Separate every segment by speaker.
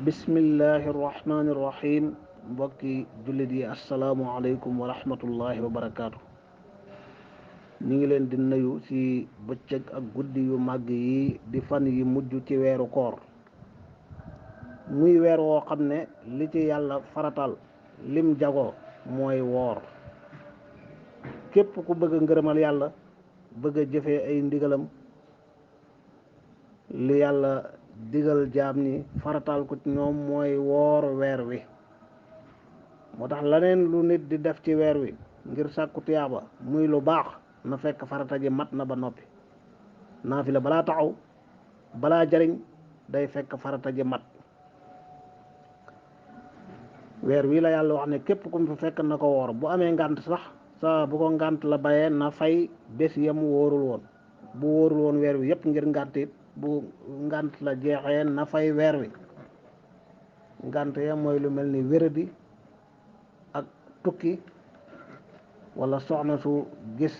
Speaker 1: bismillahi irrahmani irrahim mbokki jullit yi asalaamualeykum wa rahmatullahi wa barakaatu. ñu ngi leen di nuyu ci bëccëg ak guddi yu màgg yi di fan yi mujj ci weeru koor muy weer woo xam ne li ci yàlla faratal lim jagoo mooy woor. képp ku bëgg a ngërëmal yàlla bëgg a jëfee ay ndigalam li yàlla digal jaam ni faratal ko ci ñoom mooy woor weer wi. moo tax leneen lu nit di def ci weer wi ngir sàkku tiyaaba muy lu baax na fekk farata ji mat na ba noppi. naafila balaa taxaw balaa jariñ day fekk farata ji mat. weer wi la yàlla wax ne képp ku mu fi fekk na ko woor bu amee ngànt sax sa bu ko ngànt la bayee na fay bés yam wóorul woon. bu wóorul woon weer wi yépp ngir ngànt it bu ngànt la jeexee na fay weer wi. ngànt ya mooy lu mel ni wéradi ak tukki wala soxna su gis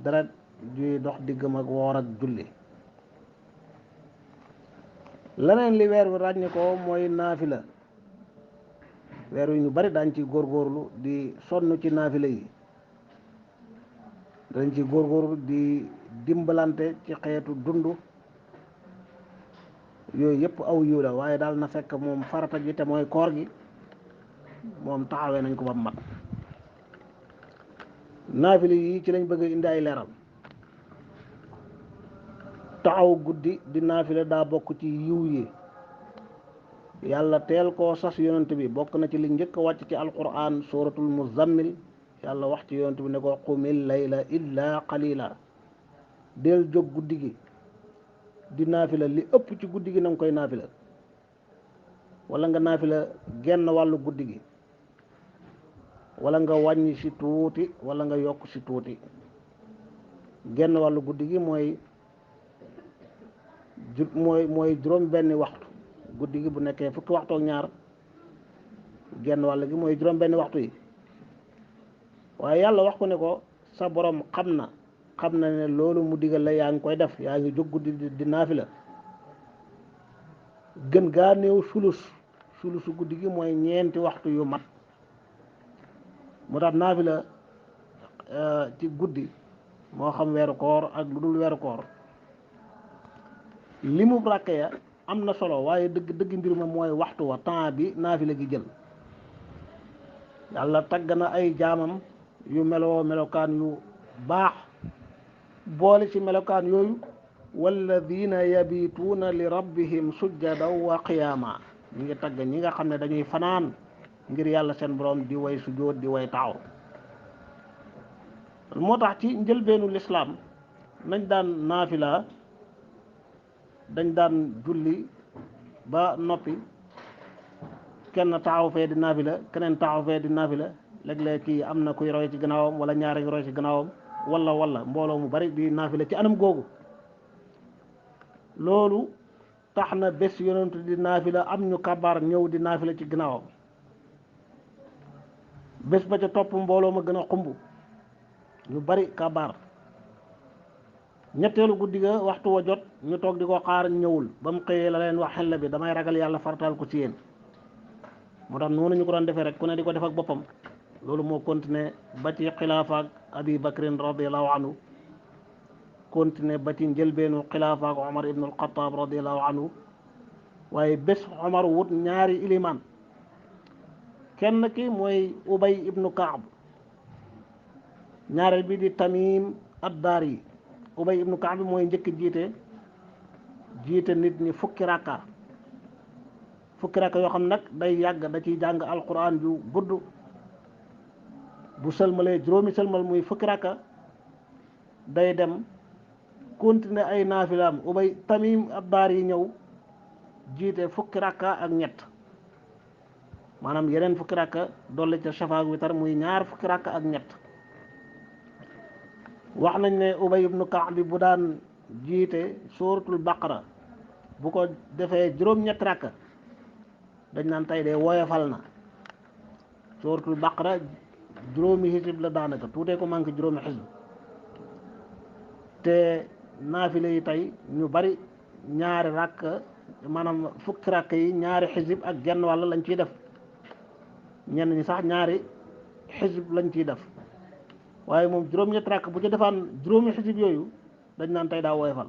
Speaker 1: deret juy dox diggam ak woor ak julli. leneen li weer wi ràññi ko mooy naafila. weer wi ñu bari dañ ci góorgóorlu di sonn ci naafila yi, dañ ci góorgóorlu di dimbalante ci xeetu dund. yooyu yëpp aw yiw la waaye daal na fekk moom farata ji te mooy koor gi moom taxawee nañ ko ba mat. naafila yi ci lañ bëgg indi ay leeral. taxaw guddi di naafila daa bokk ci yiw yi. yàlla teel koo sas yonent bi bokk na ci li njëkk a wàcc ci alquran suratul muzammil. yàlla wax ci yonent bi ne ko qumil layla illa qalila. del jóg guddi gi di naafila li ëpp ci guddi gi na nga koy naafila, wala nga naafila genn wàllu guddi gi, wala nga wàññi si tuuti wala nga yokk si tuuti. genn wàllu guddi gi mooy juróom benni waxtu. guddi gi bu nekkee fukki waxtu ak ñaar genn wàll gi mooy juróom benni waxtu yi. waaye yàlla wax ko ne ko sa borom xam na ne loolu mu digal la yaa ngi koy def, yaa ngi jóg guddi di naafila. gën gaa néew sulusu guddi gi mooy ñeenti waxtu yu mat. moo tax naafila ci guddi moo xam weeru koor ak lu dul weeru koor li mu ràkke ya am na solo, waaye dëgg mbir ma mooy waxtu wa temps bi naafila gi jël. yàlla tagg na ay jaamam yu melokaan yu baax, boole ci melokaan yooyu walladina yabituuna li rabbihim sujjadan wa qiyaama. ñi ngi tagg ñi nga xam ne dañuy fanaan ngir yàlla seen borom di way sujjóot di way taxaw. moo tax ci njëlbeenu lislaam nañ daan naafila, dañ daan julli ba noppi kenn taxaw fee di naafila keneen taxaw fee di naafila. léeg-léeg kii am na kuy roy ci gannaawam wala ñaari ngi roy ci gannaawam wala mbooloo mu bari di naafila ci anam googu. loolu tax na bés yonent di naafila am ñu kabaar ñëw di naafila ci gannaawam. bés ba ca topp mbooloo ma gën a xumb ñu bari kabaar. ñetteelu guddi ga waxtu wa jot ñu toog di ko xaar ñëwul. ba mu xëyee la leen wax xel bi damay ragal yàlla farataal ko ci yéen. moo tax noonu ñu ko doon defee rek ku ne di ko def ak boppam. loolu moo continué ba ci xilaafaak abi bakrin radiallahu anhu, continué ba ci njëlbeenu xilaafaak omar ibnu alxataab radiallahu anhu. waaye bés omar wut ñaari ilimaan. kenn ki mooy ubay ibnu kaab, ñaareel bi di tamim ad-daari. ubay ibnu kaab bi mooy njëkk jiite nit ñi fukki rakka yoo xam nag day yàgg, da ciy jàng alquran ju gudd. bu sëlmalee juróomi sëlmal muy fukki rakka day dem continuer ay naafilaam. ubay tamim ad-daari yi ñëw jiite fukki rakka ak ñett, maanaam yeneen fukki rakka dolli ca shafa ak witar muy ñaar fukki rakka ak ñett. wax nañ ne ubay ibnu kaab bi bu daan jiite suratul baqara bu ko defee juróom-ñett rakka dañ naan tey de woyofal na. suratul baqara juróomi xisib la daanaka tuutee ko manqué juróomi xisib. te naafile yi tey ñu bari ñaari rakk maanaam fukki rakk yi ñaari xisib ak genn wàll lañ ciy def, ñenn ñi sax ñaari xisib lañ ciy def, waaye moom juróom-ñetti rakk bu ci defaan juróomi xisib yooyu dañ naan tey daa woyofal.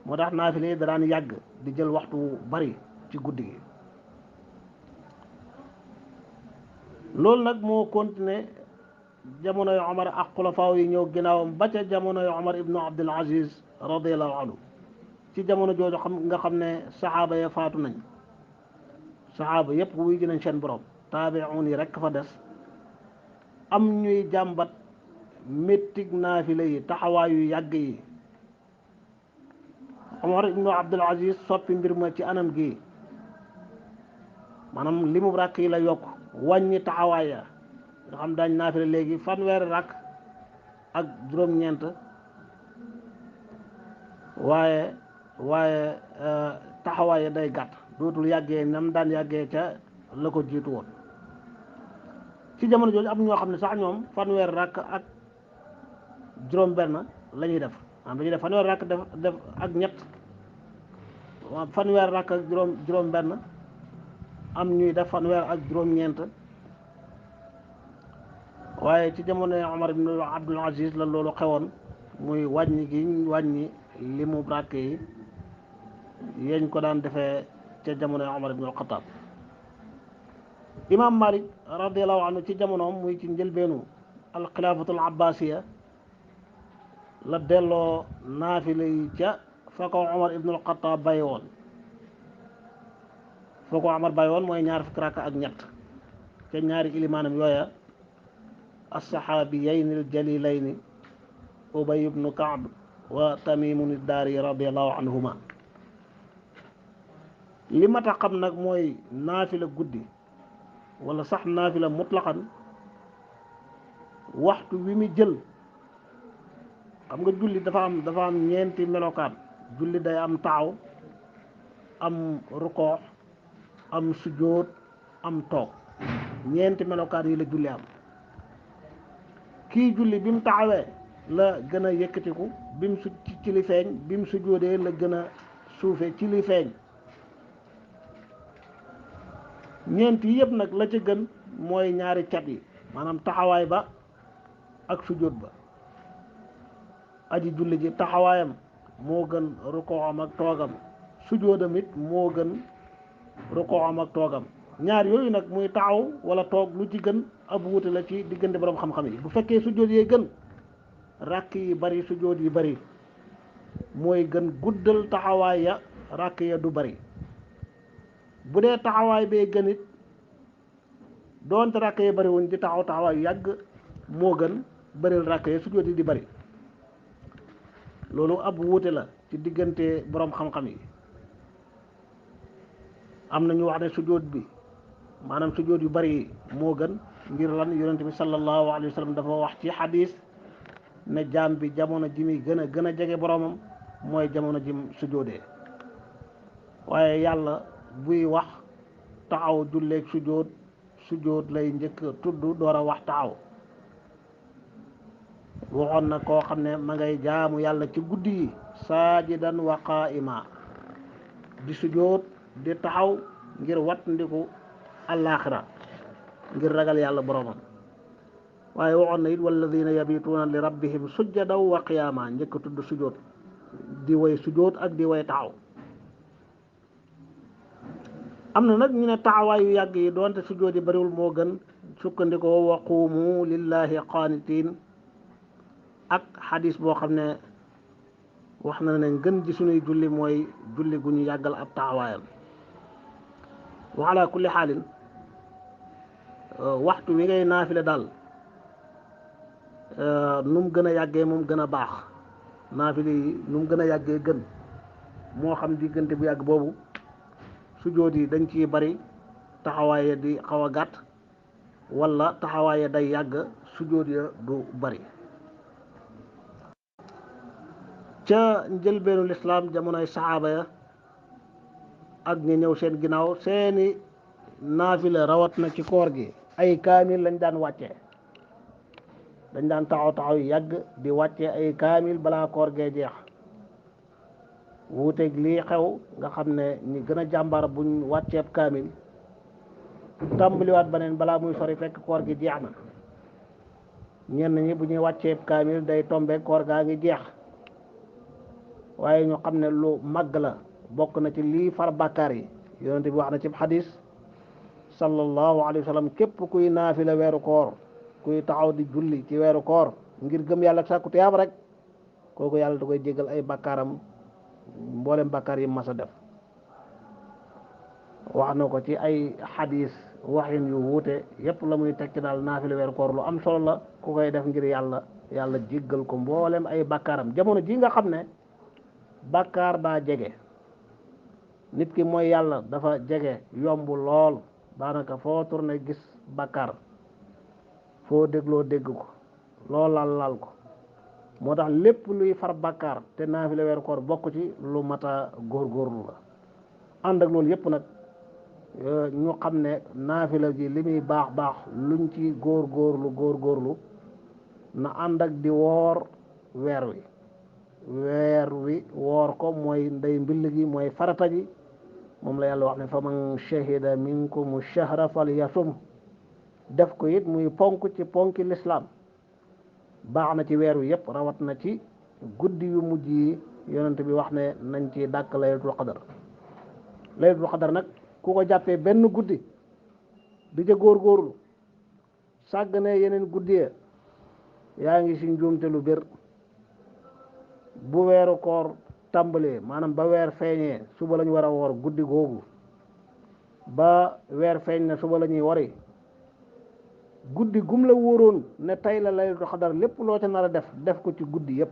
Speaker 1: moo tax naafile yi da daan yàgg di jël waxtu bari ci guddi gi. loolu nag moo continué jamonoy Omar ak xulafaaw yi ñëw ginnaawam ba ca jamonoy Omar ibnu Abdul Aziz radiyallahu anhu. ci jamono jooju nga xam ne saxaaba ya faatu nañ, saxaaba yépp wuy ji nañ seen borom, taabi'un yi rekk fa des. am ñuy jàmbat méttig naafile yi, taxawaayu yàgg yi. Omar ibnu Abdul Aziz soppi mbir ma ci anam gi, maanaam limu rakk yi la yokk, wàññi taxawaay ya nga xam daañ naafile léegi fanweeri rakk ak juróom-ñeent, waaye taxawaay ya day gàtt, dootul yàggee nam daan yàggee ca la ko jiitu woon. ci jamono jooju am ñoo xam ne sax ñoom fanweeri rakk ak juróom-benn la ñuy def, maanaam dañuy def fanweeri rakk def ak ñett, fanweeri rakk ak juróom-benn, am ñuy def fanweer ak juróom-ñeent. waaye ci jamono Omar ibn Abdul Aziz la loolu xewoon, muy wàññi gi wàññi limu rakk yi yeñ ko daan defee ca jamono Omar ibn al-Khattab. Imam Malik radiyallahu anhu ci jamonoom muy ci njëlbeenu alxilaafatul abbasiya la delloo naafile yi ca fa ko Omar ibn al-Khattab bàyyi woon. fa ko Omar bàyyi woon mooy ñaar fukki rakk ak ñett ca ñaari ilimaanam yooya as-saxaabiyayni al-jalilayni Ubay ibnu Kaab wa Tamimun ad-Daari radiyallahu anhuma. li ma tax xam nag mooy naafila guddi wala sax naafila mutlaqan waxtu wi mu jël. xam nga julli dafa am ñeenti melokaan. julli day am taaw, am rukoox, am sujjóot, am toog. ñeenti melokaan yi la julli am. kii julli bi mu taxawee la gën a yëkkatiku, bi mu ci li feeñ, bi mu sujjóotee la gën a suufe ci li feeñ. ñeent yi yëpp nag la ca gën mooy ñaari cat yi, maanaam taxawaay ba ak sujjóot ba. aji julli ji taxawaayam moo gën rukooxam ak toogam, sujjóotam it moo gën rukooxam ak toogam. ñaar yooyu nag muy taxaw wala toog lu ci gën ab wuute la ci diggante borom xam-xam yi. bu fekkee sujjóot yee gën, rakk yi bari sujjóot yi bari mooy gën guddal taxawaay ya, rakk ya du bari. bu dee taxawaay bee gën it, doonte rakk ya bari wuñ di taxaw taxawaay yàgg moo gën baril rakk ya sujjóot yi di bari. loolu ab wuute la ci diggante borom xam-xam yi. am na ñu wax ne sujjóot bi maanaam sujjóot yu bari yi moo gën, ngir lan yonent bi sallallahu alayhi wa sallam dafa wax ci xadiis ne jaam bi jamono ji muy gën a jege boromam mooy jamono jim sujjóotee. waaye yàlla buy wax taxaw julleeg sujjóot lay njëkk tudd door a wax taxaw. waxoon na koo xam ne ma ngay jaamu yàlla ci guddi yi saajidan wa qaa'ima, di sujjóot di taxaw ngir wattandiku àllaaxira, ngir ragal yàlla boromam. waaye waxoon na it walladina yabituuna li rabbihim sujjadan wa qiyaama, njëkk tudd sujjóot, di way sujjóot ak di way taxaw. am na nag ñu ne taxawaay yu yàgg yi doonte sujjóot yi bariwul moo gën, sukkandikoo wa quumu lillahi qaanitiin ak xadis boo xam ne wax na ne gën ji suñuy julli mooy julli gu ñu yàggal ab taxawaayam. wa ala kulli xaalin waxtu wi ngay naafile daal nu mu gën a yàggee moom gën a baax. naafile yi nu mu gën a yàggee gën, moo xam diggante bu yàgg boobu sujjóot yi dañ ciy bari, taxawaaye di xaw a gàtt, wala taxawaaye day yàgg, sujjóot ya du bari. ca njëlbeenu lislaam jamonoy saxaaba ya ak ñi ñëw seen ginnaaw, seeni naafila rawat na ci koor gi ay kaamil lañ daan wàccee. dañ daan taxaw yu yàgg di wàccee ay kaamil balaa koor gee jeex. wuuteeg lii xew nga xam ne ñi gën a jàmbar buñ wàcceeb kaamil tàmbaliwaat beneen balaa muy sori fekk koor gi jeex na. ñenn ñi bu ñuy wàcceeb kaamil day tombe koor gaa ngi jeex, waaye ñu xam ne lu màgg la, bokk na ci lii far bàkkaar yi. yonente bi wax na ci xadis sallallahu alayhi wa sallam, képp kuy naafila weeru koor, kuy taxaw di julli ci weeru koor ngir gëm yàlla ak sàkku tiyaaba rek, kooku yàlla da koy jéggal ay bàkkaaram, mboolem bàkkaar yi mas a def. wax na ko ci ay xadis waxin yu wuute, yépp la muy tekki daal naafila weeru koor lu am solo la. ku koy def ngir yàlla, yàlla jéggal ko mboolem ay bàkkaaram. jamono ji nga xam ne bàkkaar daa jege, nit ki mooy yàlla dafa jege, yomb lool, daanaka foo tourné gis bàkkaar, foo dégloo dégg ko, loo laal ko. moo tax lépp luy far bàkkaar te naafila weeru koor bokk ci, lu mata góorgóorlu la. ànd ak loolu yépp nag ñu xam ne naafila ji li muy baax baax, luñ ci góorgóorlu na ànd ak di woor weer wi woor ko mooy ndey mbill gi, mooy farata ji. moom la yàlla wax ne fa man shahida minkum shahra falyasum, def ko it muy ponk ci ponki lislaam. baax na ci weer wi yépp, rawat na ci guddi yu mujj yi. yonent bi wax ne nañ ci dàkk laylatul qadar. laylatul qadar nag ku ko jàppee benn guddi di ca góorgóorlu, sàgg ne yeneen guddi yaa ngi si njuumte lu bir. bu weeru koor tàmbalee, maanaam ba weer feeñee, suba lañu war a woor guddi googu, ba weer feeñ na suba la ñuy wari. guddi gum la wóoroon ne tey la laylatul qadar, lépp loo ca nar a def ko ci guddi yépp,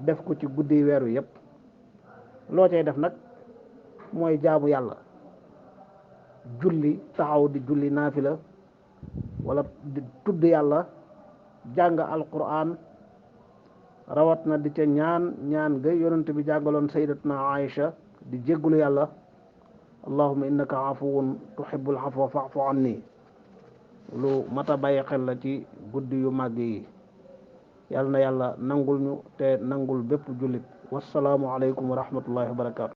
Speaker 1: def ko ci guddi weeru yépp. loo cay def nag mooy jaamu yàlla, julli, taxaw di julli naafila, wala di tudd yàlla, jàng alquran, rawat na di ca ñaan ga yonent bi jàngaloon sayyidatuna Aïcha, di jéggulu yàlla, allahumma innaka afuwun tuhibbul afwa fa'fu anni. lu mata bàyyi xel la ci guddi yu màgg yi. yàlla na yàlla nangul ñu te nangul bépp jullit. wassalaamu aleykum wa rahmatullahi wa barakaatu.